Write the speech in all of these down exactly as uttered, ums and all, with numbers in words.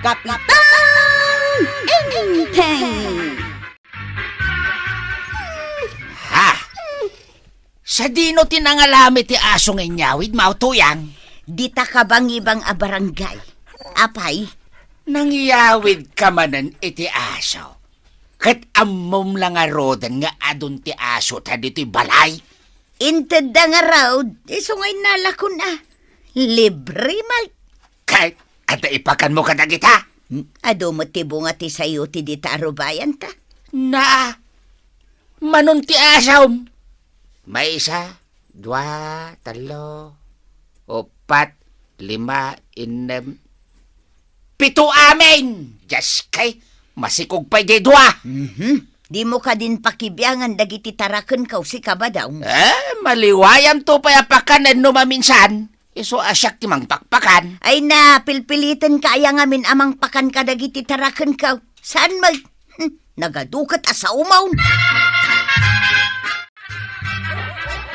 Kapitan Enteng! Ha? Sadino ti nangalami ti aso nga inyawidmo, Tuyang? Dita kabangibang a barangay. Apay? Nangyawidka manen iti aso. Ket ammom la ngaruden nga adun ti aso ta ditoy balay? Intedda ngarud, isu nga innalakon a. Libre met. Ket adda ipakanmo kadagita? Hmm, adu met ti bunga ti sayo ti dita a rubayanta. Naa, manon ti asom? Maysa, dua, tallo, uppat, lima, innem, pito amin! Diaskay, masikog pay diay dua! Mhm. Dimo kadin pakibiangan dagiti tarakenko, sika, Badong? Eh, maliwayamto pay a pakanen no maminsan. Isu a siak ti mangpakpakan. Ay na, pilpilitenka aya ngamin a mangpakan kadagiti tarakenko? Saan met? Hmm, nagadu ket a saomaw.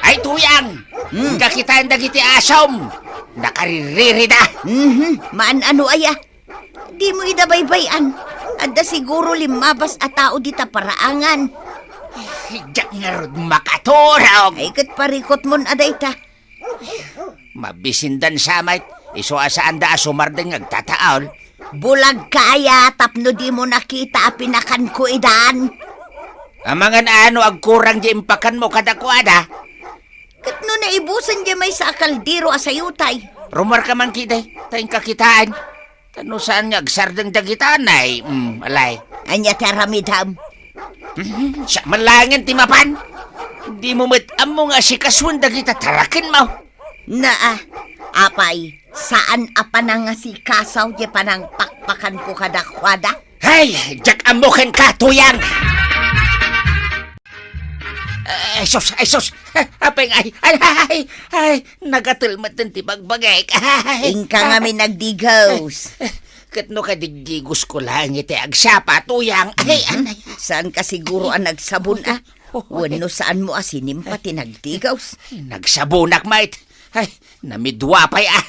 Ay, Tuyang! Hmm. Inka kitaen dagiti asom! Nakariririda! Mhm, maan-ano aya? Dimo ida baybay-an. Adda siguro limmabas a tao dita paraangan. Diak ngarud makaturog! Ay, ket parikutmon a dayta. Mabisindan sa met, isu a saanda a sumardeng nga agtataol. Bulagka aya tapno dimo nakita a pinakanko idan. Amangan a no agkurang diay impakanmo kadakuada? Ket no naibusen diay maysa a kaldero a sayutay. Rumarka man kidi, ta inka kitaen. Ta no saan nga agsardeng dagita, nay, mm, alay. Ania ti aramidem? Mhm, siak man laengen ti mapan. Dimo met ammo nga asikasuen dagita tarakenmo. Naa, apay, saan a panangasikaso diay panangpakpakanko kadakuada? Hay, diak ammo kenka, Tuyang! Ay, sus, ay, sus! Apay nga, ay, ay, ay, ay, nagatel met ti bagbagik. Ay, inka ah, ngamin agdigos. Ket no kadigdigosko laeng iti agsapa, Tuyang. Ay, mhm, anay. Saanka siguro a nagsabon, a? Oh, wenno saanmo a sinimpa ti nagdigos? Ay, nagsabonak met. Ay, namidua pay, a.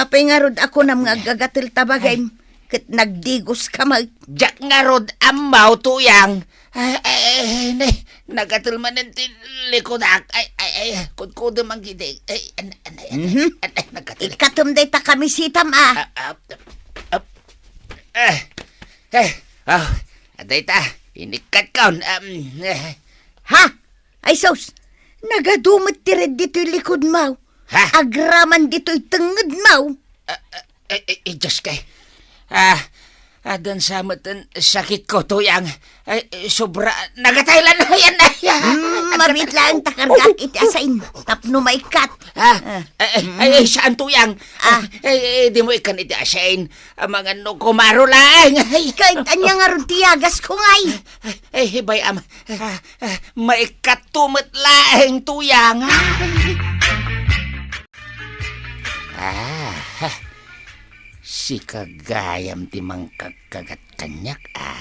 Apay ngarud a kunam nga aggagatel ta bagim, ket nagdigoska met? Diak ngarud ammo, Tuyang. Ay, ay, ay, ay, nay, nagatel manen ti likudak. Ay, ay, ay, kudkudem man gidi. Ay, an-, an-, ay, an-, mhm, an-, ay, nagatel. Ikkatem dayta kamisitam, a. Ah, ah, ah, eh, eh, oh, adayta, inikkatkon. Um, eh. Ha? Ay, sus! Nagadu met ti red ditoy likudmo. Ha? Agraman ditoy tengngedmo. Ah, ah, eh, eh, eh, Diyos kay. Ah, adan sa met ti sakitko, Tuyang. Ay, sobra. Nagatay la, ayan, ayan. Hmm, mabiit laeng ta kargaak iti asain. Tapno maikkat. Ah, ah. Ay, ay, ay, saan, Tuyang? Ah. Ay, ay, dimo ikkan iti asain. Amangan no kumaro laeng. Ay. Ket ania ngarud ti yagasko ngay? Ay, ay, bay-am. Ah, ah, maikkato met laeng, Tuyang. Ah, ha. Sika gayam ti mangkagkagat kaniak, a.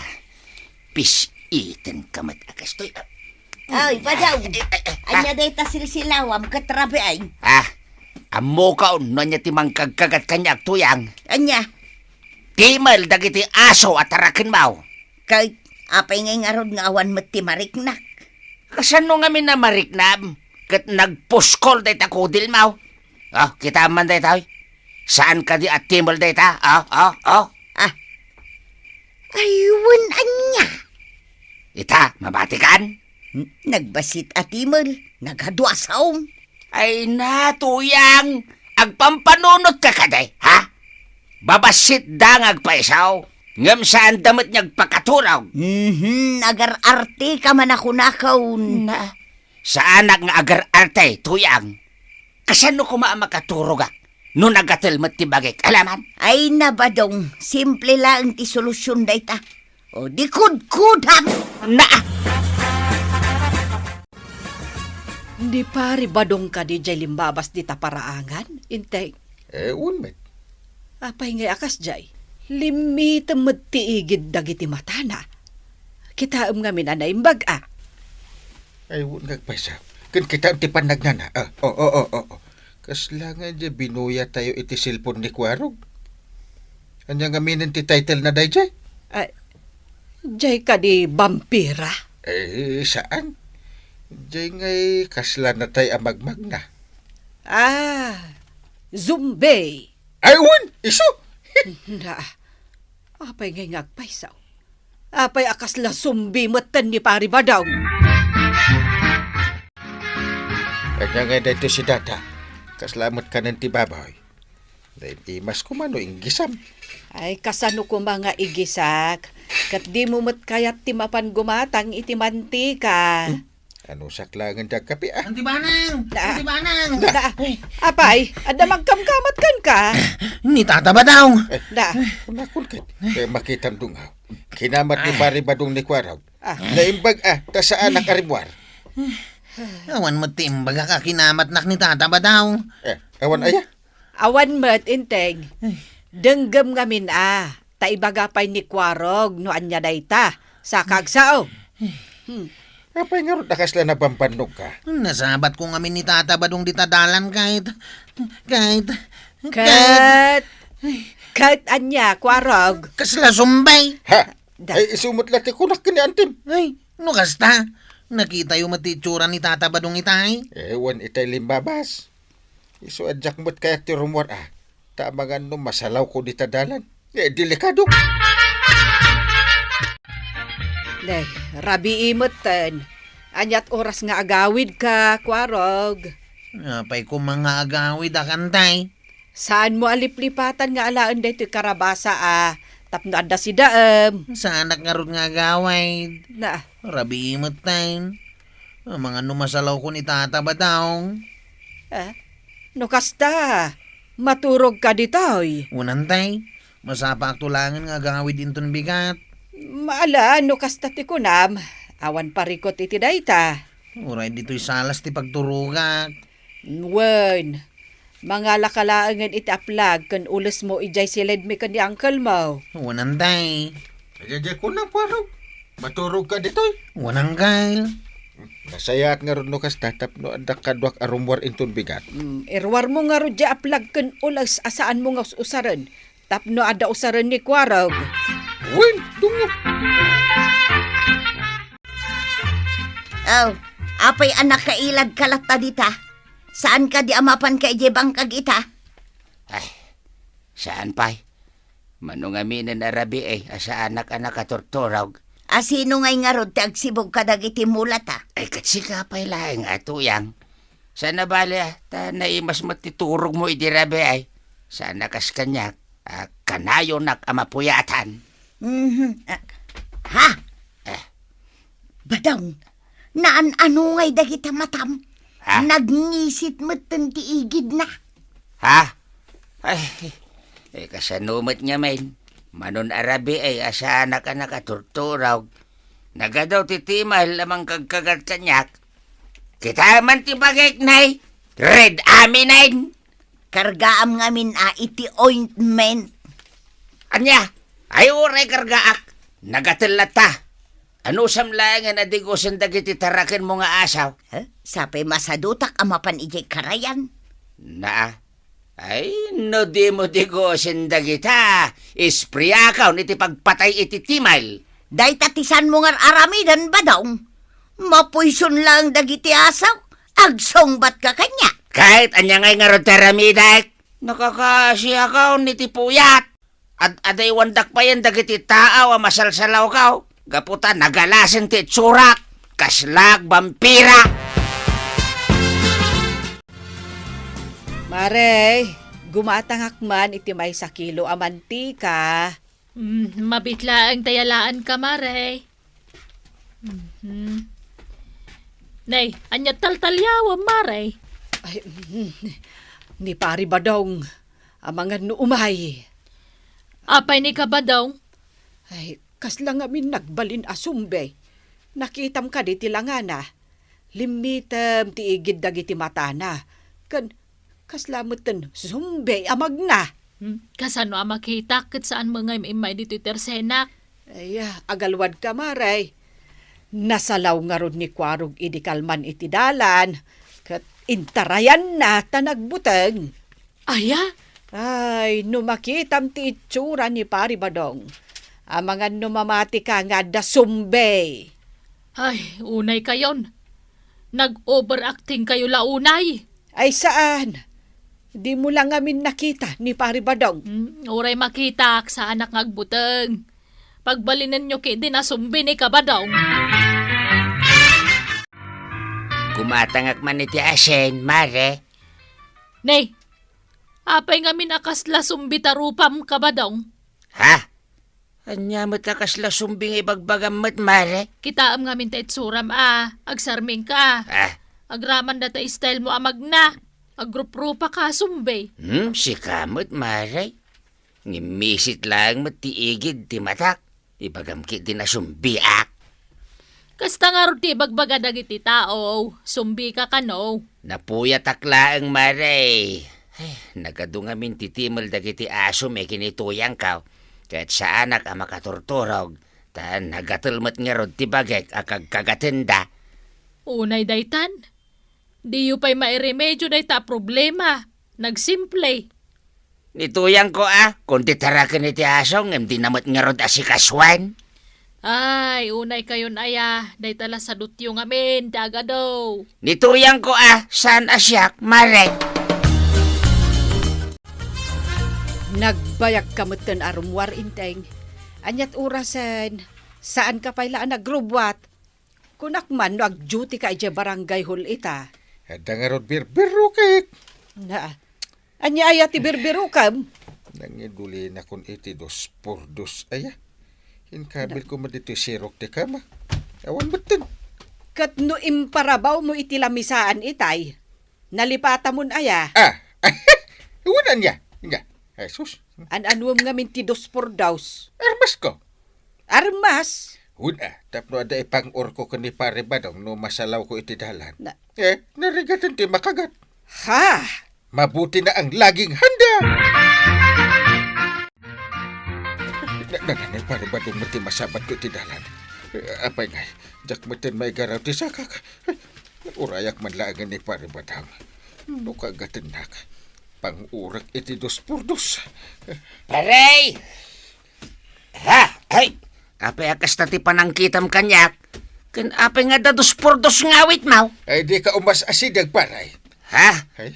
Pis-itenka met a kastoy, a. Ay, Badong. Ay, ay, ay, ania ah, dayta silsilawam ket rabii? Ah, ammoka no ania ti mangkagkagat kaniak, Tuyang? Ania? Timel dagiti aso a tarakenmo. Ket apay ngay ngarud nga awan met ti mariknak? Kasano ngamin a mariknam? Ket nagpuskol dayta kudilmo. Oh, kitaem man daytoy. Saan kadi a timel dayta? Oh, oh, oh. Ah. Ay, wen ania? Ita, mabatikan? Hmm, nagbassit a timel, nagadu a saom. Ay na, Tuyang, agpampanunotka kadi, ha? Babassitda nga agpaisaw, ngem saanda met nga agpakaturog. Mhm, agar-arteka man a kunakon. Na, saanak nga agar-arte, Tuyang. Kasano koma a makaturogak no nagatel met ti bagik? Alaman? Ay na, Badong, simple laeng ti solusion dayta. O, di kudkudam! Na! Ni Pari Badong kadi jay limbabas dita paraangan, Inteng? Eh, wen met. Apay ngay a kasjay? Limmitem met ti igid dagiti matana. Kitaem ngamin a naimbag a. Ay, wen nga agpaysa. Ken kitaem ti pannagnana. Ah, oh, oh, oh, oh, oh. Kasla nga jay binuyatayo iti cellphone ni Kuarog. Ania ngamin ti title na dayjay? Ay, jay kadi vampira? Eh, saan. Jay ngay kasla natay a magmagna. Ah, zombie. Ay, wen, isu! Na, apay ngay nga agpayso? Apay a kasla zombie metten ni Pari Badong? Ania ngay daytoy si Dada? Kasla met kanen ti baboy. Daydi mas kumano inggisam. Ay, kasano koma nga igisak? Ket dimo met kayat ti mapan gumatang iti mantika. Hmm? Ano saklangen ti agkape, ah? Anti Banang! Da. Anti Banang! Da. Apay, adda magkamkamat kenka? Ni Tata Badong. Eh, da. Kunakon ket, kay makitam dungaw. Kinamat ni Pari Badong ni Kuarog. Ah. Naimbag, ah, ta saanak a rimmuar. Awan met ti imbagak a kinamatnak ni Tata Badong. Eh, awan aya? Awan met, Enteng. Ay. Denggem ngamin a, ta ibaga pay ni Kuarog no ania dayta. Saka agsao. Hmm. Apay ngarud a kasla nabambannogka? Nasabatko ngamin ni Tata Badong dita dalan ket, ket, ket. Ket, ket ania, Kuarog? Kasla zombie. Ha? Da. Ay, isu met la ti kunak ken ni Antim. Ay, no kasta, nakitayo met ti itsura ni Tata Badong itay? Eh, wen itay limbabas. Isu a diak met kayat ti rummuar a. Ta amangan no masalawko dita dalan. Eh, delikado. Nay, rabii metten. Aniat oras nga agawidka, Kuarog? Apay koma nga agawid a kantay? Saanmo a liplipatan nga alaen daytoy karabasa a tapno adda sidaem? Saanak ngarud nga agawid. Na. Rabii metten. Amangan no masalawko ni Tata Badong. Eh, no kasta, maturogka ditoy. Wen, Antay, masapaakto laengen nga agawid inton bigat. Maala, no kasta ti kunam, awan parikut iti dayta. Uray ditoy salas ti pagturogak. Wen, mangalaka laengen iti aplag ken ulesmo idiay siledmi ken ni uncle mo. Wen, Antay. Ania diay kunam, Kuarog? Maturogka ditoy? Wen, uncle. Nasayaat ngarud no kasta tapno adda kaduak a rummuar inton bigat. Mm, iruarmo ngarud diay aplag ken ules a saanmo nga us-usaren. Tapno adda usaren ni Kuarog. Wen, tungo. Oh, apay a nakailadka latta dita? Saan kadi a mapanka idiay bangkag ita? Ay, saan pay. Mano ngaminen a rabii a saanak a nakaturturog. A sino ngay ngarud ti agsibug kadagiti mulata? Ay, ket sika pay laeng a tuyang. Saan a bale, ah, ta naimas met ti turogmo idi rabii. Saan a kas kaniak, ah, kanayonak a mapuyatan. Mhm. Ah, ha? Eh. Badong, naan-ano ngay dagita matam? Ha? Nagngisit metten ti igidna. Ha? Ay, eh, kasano met ngamin? Mano a rabii a saanak a nakaturturog. Nagadu ti timael a mangkagkagat kaniak. Kita man ti bagik, nay. Red aminen. Kargaam ngamin a iti ointment. Ania? Ay, uray kargaak. Nagatel latta. Anusam laengen a digosen dagiti tarakenmo nga asaw? Eh, sapay masadutak a mapan idiay karayan. Naa. Ay, no dimo digosen dagita, ispriakon iti pagpatay iti timael. Dayta ti saanmo nga aramiden, Badong. Mapuison laeng dagiti asaw, agsungbatka kaniak. Ket ania ngay ngarud ti aramidek? Nakakaasiakon iti puyat. Ad-adaywandak payen dagiti taaw a masalsalawkaw, gapu ta nagalasen ti itsurak, kasla agvampira. Mare, gumatangak man iti maysa kilo a mantika. Mm, mabit laeng ta yalaanka, Mare. Mhm. Nay, ania taltaliawem, Mare? Ay, mm, ni Pari Badong, amangan no umay. Apay ni Kabadong? Ay, kasla ngamin nagbalin a zombie. Nakitam kadi ti langana. Limmitem ti igid dagiti matana. Ken kasla metten zombie a magna. Hmm, kasano a makitak ket saanmo nga im-immay ditoy ti arsenak? Ay, ah, agalwadka, Mare. Nasalaw ngarud ni Kuarog idi kalman iti dalan, ket intarayanna ta nagbuteng. Aya? Ay, no makitam ti itsura ni Pari Badong, amangan no mamatika nga adda sumbi. Ay, unay kayon. Nag-overacting kayo la unay. Ay, saan? Di mo lang amin nakita ni Pari Badong. Hmm, uray makitak, saanak nga agbuteng. Pagbalinenyo ketdin a sumbi ni Kabadong. Gumatangak man iti asin, mare. Nay, apay ngamin a kasla sumbi ta rupam, Kabadong? Ha? Ania met a kasla sumbi nga ibagbagam met, mare? Kitaem ngamin ta itsuram a agsarmingka. Ah. Agraman data style mo a magna. Agruprupa ka sumbi. Hmm, sika met, mare. Ngimmisit laeng met ti igid ti matak. Ibagam ketdin a sumbiak. Kasta ngarud ti ibagbaga dagiti tao, sumbi ka kano? Napuyatak laeng, mare. Ay, nagadu ngamin ti timel dagiti asom ken ni Tuyangko. Ket saanak a makaturturog, ta nagatel met ngarud ti bagek a kagkagatenda. Unay daytan, diyo pay mairemedio dayta a problema. Nagsimple. Ni Tuyangko a, kundi taraken iti aso, ngem di na met ngarud asikasuan. Ay, unay kayon aya, dayta la sadutyo ngamin, dagado. Ni Tuyangko a, saan a siak, mare? Nagbayag ka metten a rummuar, Inteng. Aniat orasen? Saan ka pay la a nagrubbuat? Kunak man no ag-duty ka idiay barangay hall ita. Adda ngarud birbirokek. Na, ania aya ti birbirokem? Nangidulinakon iti dos por dos aya. Inkabilko met ditoy sirok ti kama. Awan metten. Ket no imparabaw mo iti lamisaan itay, nalipatamon aya? Ah, wen ania? Ania? Jesus. An-anuem ngamin ti dos por dos? Armasko. Armas? Wen a, tapno adda ipang-orko ken ni Pare Badong no masalawko iti dalan. Na- Eh, narigaten ti makagat. Ha? Mabuti na ang laging handa! Na, na, na, ni Pare Badong met ti masabatko iti dalan. Eh, apay ngay, diak metten maigaraw ti sakak. Urayak man laengen ni Pare Badong. No kagatennak, pang-orek iti dos por dos. Pare! Ha? Ay! Apay a kasta ti panangkitam kaniak? Ken apay nga adda dos por dos nga awitmo? Ay, di ka umas-asideg, pare. Ha? Ay.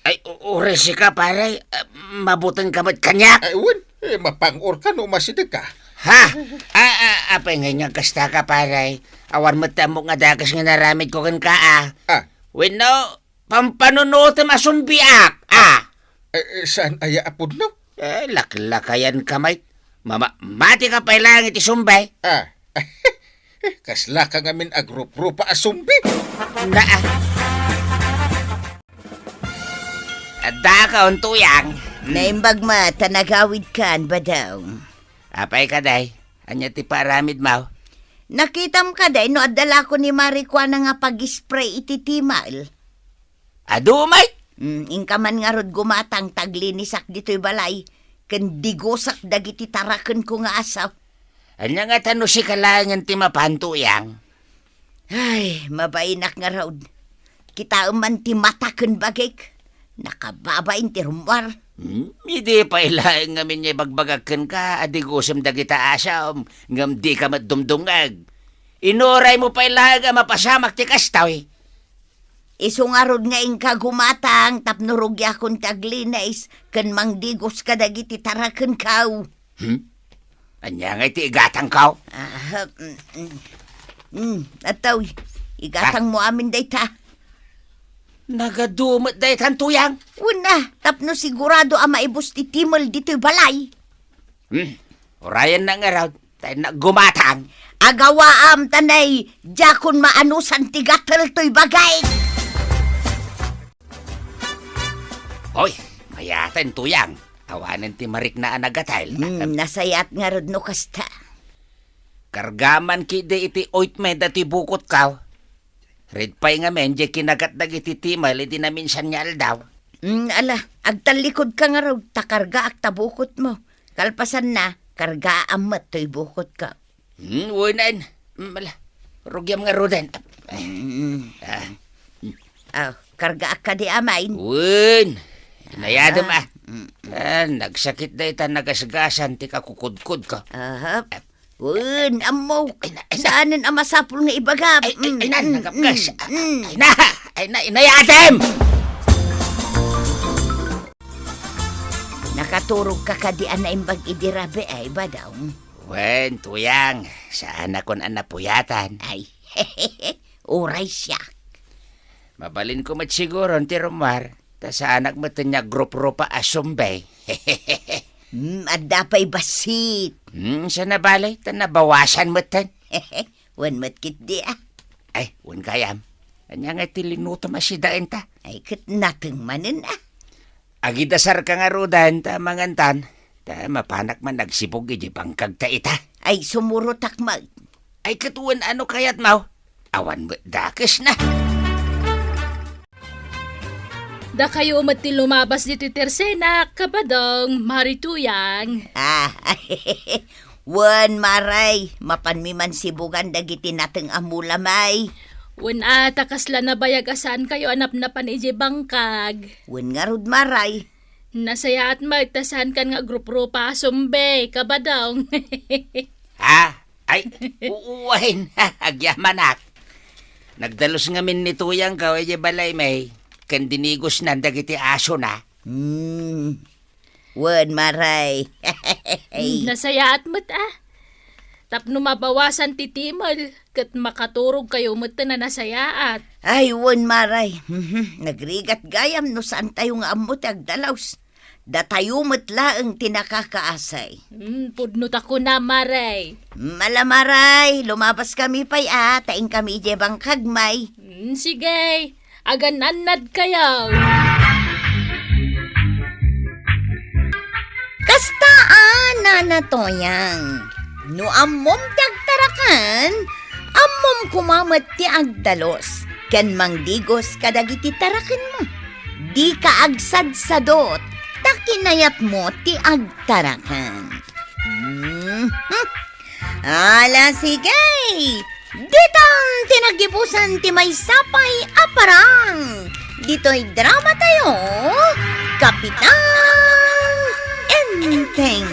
Ay, u-, uray sika, pare. Ah, mabuteng ka met kaniak? Ay, wen. Eh, mapang-or ka no umasideg ka. Ha? Ah, ah, apay nga nga kasta ka, pare? Awan met ti ammok nga dakes nga inaramidko kenka, ah. Ah. Wenno, pampanunutem a sumbiak, ah. Eh, eh, saan aya a pudno? Eh, laklakayan ka, Mike. Mama-, mati ka pay laeng iti sumbi. Ah. Kasla ka ngamin agruprupa a sumbi. Na, ah. Adda ka, Tuyang. Hmm. Naimbag met ta nagawidkan, Badong. Apay kadi? Ania ti paaramidmo? Nakitam kadi no adda la ko ni Mari kuana nga pag-spray iti timal? Adu met! Mm, inka man ngarud gumatang ta aglinisak ditoy balay, ken digosak dagiti tarakenko nga asaw. Ania ngata no sika laengen ti mapan, Tuyang? Ay, mabainak ngarud. Kitaem man ti mata ken bagik. Nakababain ti rummuar. Hmm, idi pay laeng ngamin nga ibagbagak kenka a digosem dagita asom, ngem dika met dumdumngeg. Inuraymo pay laeng a mapasamak ti kastoy. Isu ngarud nga inka gumatang tapno rugiakon ti aglinis ken mangdigos kadagiti tarakenko. Hmm? Ania ngay ti igatangko? Ah, mm, mm. Mm, atoy, igatangmo amin dayta. Nagadu met daytan, Tuyang? Wen a, tapno sigurado a maibus ti timel ditoy balay. Hmm, urayennak ngarud, ta innak gumatang. Agawaam ta nay, diakon maanusan ti gatel toy bagik. Oy, mayaten, Tuyang. Awanen ti marikna a nagatel. Hmm, nasayaat ngarud no kasta. Kargaam man ketdi iti ointment datoy bukotko. Red pay ngamin diay kinagat dagiti timel idi naminsan nga aldaw. Hmm, ala, agtallikod ka ngarud, ta kargaak ta bukotmo. Kalpasanna, kargaam met toy bukotko. Hmm, wen, en. Hmm, ala. Rugiam ngaruden. Mm. Ah. Aw, kargaak kadi, Amay? Wen. Inayadem, ah. Mm. Ah, nagsakit dayta nagasgasan ti kakukudkodko. Aha. Wen, ammok. Ay, na, ay, na. Saanen a masapul nga ibagam. Ay, ay, ay, na, Mm, nagapgas. mm, Ah, mm. Ay, na, ay, na, inayadem! Nakaturogka kadi a naimbag idi rabii, Badong? Wen, Tuyang, saanakon a napuyatan. Ay, uray siak. Mabalinko met siguro ti rummuar, ta saanak metten nga agrup-rupa a sumbay. Hmm, adda pay bassit. Hmm, saan a bale, ta nabawasan metten. Wen met ketdi, ah. Ay, wen gayam. Ania nga ti linutom a sidaenta? Ay, ket nateng manen, ah. Agidasarka ngaruden ta mangantan, ta mapanak man agsibug iti bangkagta ita. Ay, sumurotak met. Ay, ket wen ano kayatmo? Awan met dakesna. Dakayo met ti lumabas ditoy tersenak, Kabadong, Mari Tuyang. Ah, wen, Mari, mapanmi man sibugan dagiti nateng a mulam, ay. Wen a, ta kasla nabayag a saankayo a napnapan idiay bangkag. Wen ngarud, Mari. Nasayaat met ta saankan nga agrup-rupa a sumbay, Kabadong. Ha? Ay, u-, wen, agyamanak. Nagdalus ngamin ni Tuyang gaw idiay balaymi, ken dinigosnan dagiti asona. Hmm. Wen, Mari. Nasayaat met, ah. Tapno mabawasan ti timel, ket makaturogkayo met a nasayaat. Ay, wen, Mari. Mhm. Nagrigat gayam no saantayo nga ammo ti agdalus. Datayo met laeng ti nakakaasay. Hmm, pudno ta kuna, Mari. Mala, Mari, lumabaskami pay, ah, ta inkami idiay bangkagmi. Hmm, sige. Agan-annadkayo. Kasta a, Nana Tuyang, no ammom ti agtaraken, ammom koma met ti agdalus ken mangdigos kadagiti tarakenmo. Dika agsadsadot, ta kinayatmo ti agtaraken. Mhm. Ala, sige! Ditan ti naggibusan ti maysa pay a parang. Ditoy drama tayo, Kapitan Enteng.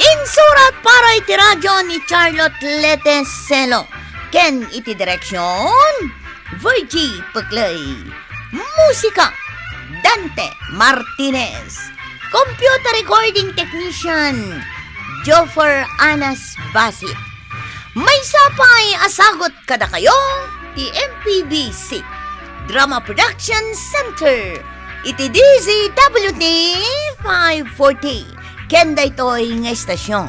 Insurat para iti radio ni Charlotte Lete Celo. Ken iti direksyon, Virgie Peclay. Musika, Dante Martinez. Computer recording technician, Joffer Anas Basit. Maysa pay a sagut kadakayo ti M P B C Drama Production Center iti D Z W T five forty. Ken daytoy nga istasyon,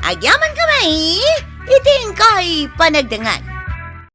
agyamankami iti inkay panagdengngeg.